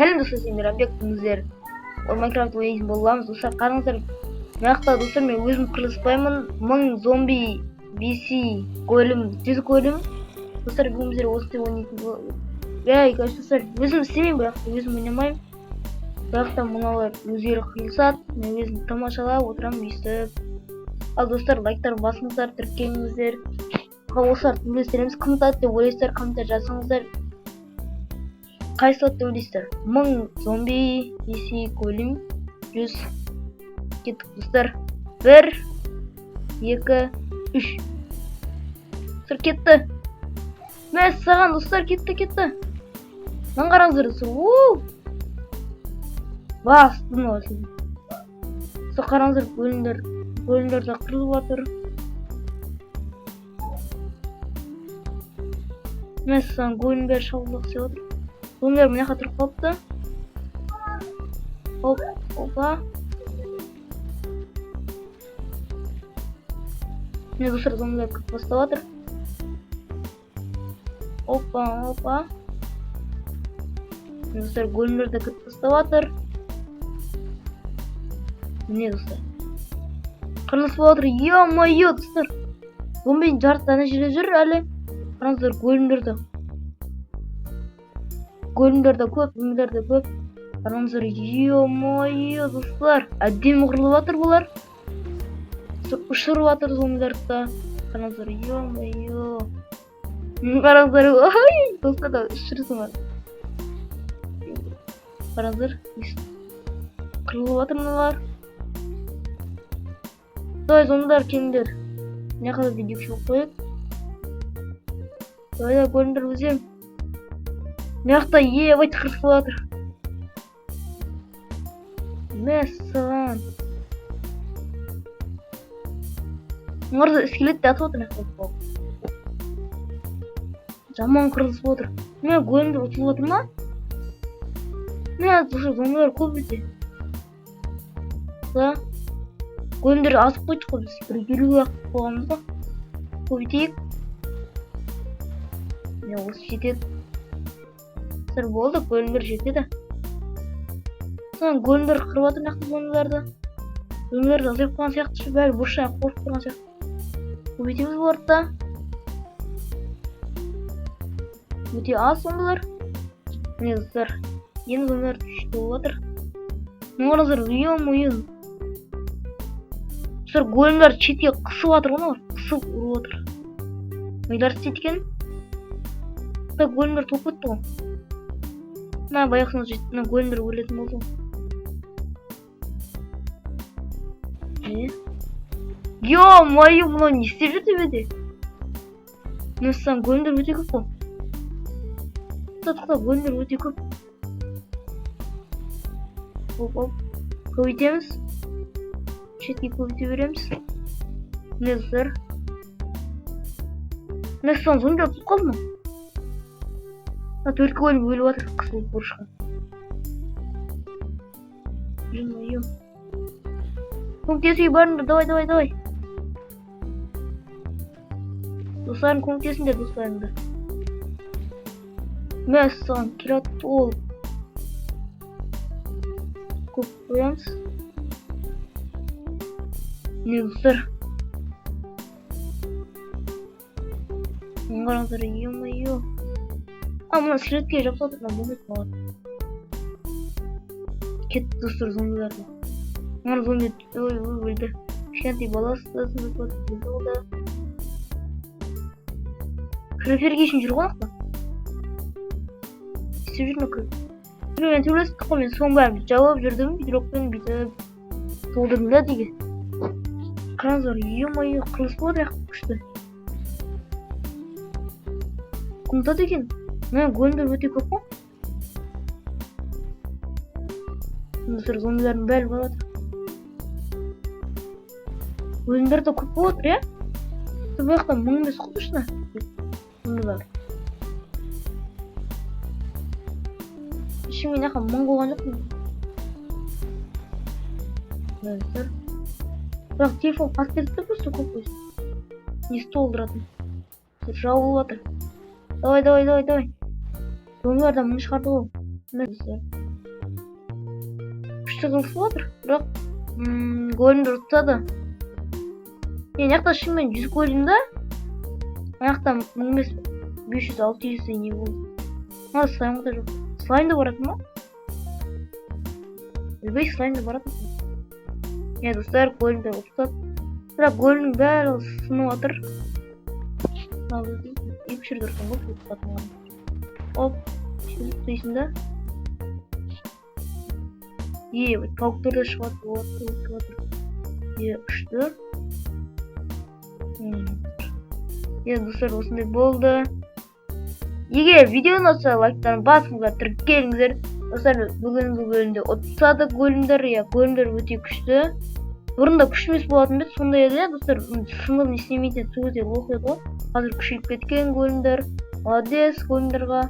Сәлем, достар, сен Мейрамбек. Біздер Майнкрафт ойнайтын боламыз. Достар, қараңыздар, мына жақта, достар, мен өзім қырылыспаймын. 1000 зомби, BC голем, 100 голем. Достар, бүгін біздер осындай ойнайтын. Ей, короче, достар, өзім істемеймін, бірақ өзім ойнамаймын. Бірақ та мыналар өздері қырылысады, мен өзім тамашалап отырамын өйстіп. Ал, достар, лайктар басыңыздар, тіркеліңіздер. Осыларды төбелестіреміз. Кім ұтады деп ойлайсыздар? Комментарий жазыңыздар. Қайсысы ұтады деп ойлайсыздар? 1000 зомби, BC голем, 100. Кеттік, достар. Бір, екі, үш. Достар, кетті. Мәссаған, достар, кетті, кетті. Мынаны қараңыздар, достар. Уу! Басты мынау. Достар, қараңыздар, големдер, големдер де қырылып жатыр. Мәссаған, големдер шабуылдап істеп жатыр. Големдер мына жаққа тұрып қалыпты. Оп, опа. Міне, достар, зомбилер кіріп бастап жатыр. Опа, опа. Міне, достар, големдер де кіріп бастап жатыр. Міне, достар. Қырылысып жатыр. Ё-моё, достар. Зомбидің жартысы ана жерде жүр әлі. Қараңыздар, големдерді. Големдер де көп, зомбилер де көп. Қараңыздар, ё-моё, достар. Әдемі қырылып жатыр бұлар. Ұшырып жатыр зомбилерді да. Қараңыздар, ё-моё. Қараңыздар, ой, достар да ұшырсың. Қараңыздар, қырылып жатыр мыналар. Давай, зомбилар, келіңдер. Мына жаққа да видео шығып қояйық. Давай, давай, големдер, өзем. Мына жақта ебать қырылысып жатыр. Мәссаған. Мына скелет те атып отыр мына жақта. Жаман қырылысып отыр. Мына големдер ұтылып отыр ма? Мына, достар, зомбилар көп өте. Да. Големдер азып қойдық қой біз. Бір 50 ақ қойғанбыз ғой. Көбейтейік. Міне, осы жетеді. Достар, болды, големдер жетеді. Соны големдер қырып жатыр мына жақта зомбиларды. Зомбилер азайып қалған сияқты, бәрі бұрышына қорқып тұрған сияқты. Көбейтеміз бұларды да. Өте аз зомбилар. Міне, достар, енді зомбилар күшті болып жатыр. Мына қараңыздар, ё-моё. Достар, големдер шетке қысып жатыр ғой мыналар. Қысып ұрып жатыр. Милар істейді екен. Так, големдер толып кетті ғой. Мына баяғысына жетті, мына големдер өлетін болды ғой. Не? Ё-моё, мынау не істеп жүр төбеде? Мәссаған, големдер өте көп қой. Тоқта, големдер өте көп. Оп, оп. Көбейтеміз. Шетке көбейте береміз. Міне, достар. Мәссаған, зомби ұтылып қалды ма? Мына төрт голем өліп жатыр қысылып бұрышқа. Ё-моё. Көмектесуге барыңдар, давай, давай, давай. Достарың көмектесіңдер, достарыңды. Мәссаған, кератол. Көп қоямыз. Міне, достар. Мына қараңыздар, ё-моё. А, мына скелетке жабысып отыр, мына болмайды маған. Кетті, достар, зомбилар. Мына зомби, ой, ой, өлді. Кішкентай баласы да зомби өлді ол да. Кіріферге үшін жүр ғой ана. Істеп жүр ме кіріп? Мен төбелестік қой, мен соның бәрін жауап жүрдім, бүйрекпен бүйтіп толдырдым да деге. Қараңыздар, ё-моё, қырылыс болады ақ күшті. Кім ұтады екен? Мына големдер өте көп қой. Достар, зомбилардың бәрі барып жатыр. Големдер де көп болып отыр, иә? Бұл жақта 1000 емес қой точно. Зомбилар. Ешкімге мына жаққа 1000 қойған жоқпын. Достар. Бірақ телефон қатып кетті просто көп қойсын. Несі толтыратын. Жабылып жатыр. Давай, давай, давай, давай. Зомбилар да 1000 шығарды ғой. Міне, достар. Күшті қылысып жатыр, бірақ големдер ұтады. Е, мына жақта шынымен 100 голем да, мына жақта 1000 емес, 500, 600 не болды. Мына слайм да жоқ. Слайм да баратын ма? Ойбай, слайм да баратын. Иә, достар, големдер ұтады, бірақ големнің барлығы сынып жатыр. Мына екі үш рет ұрсаң ғой, ұтатын. Оп, сөйтіп да. Е, пауктар да шығып жатыр. Е, күшті. Иә, достар, осындай болды. Егер видео ұнаса, лайктан басыңыздар, тіркеліңіздер. Достар, бүгінгі бөлімде ұтса големдер. Иә, големдер өте күшті. Бұрында күшті емес болатын ба еді, сондай еді. Иә, достар, сынып не істемейтін еді, сол кезде лох еді ғой. Қазір күшейіп кеткен големдер. Молодец големдерға,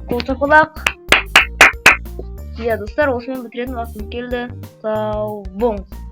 қол шапалақ. Иә, достар, осымен бітіретін уақытым келді. Сау болыңыз.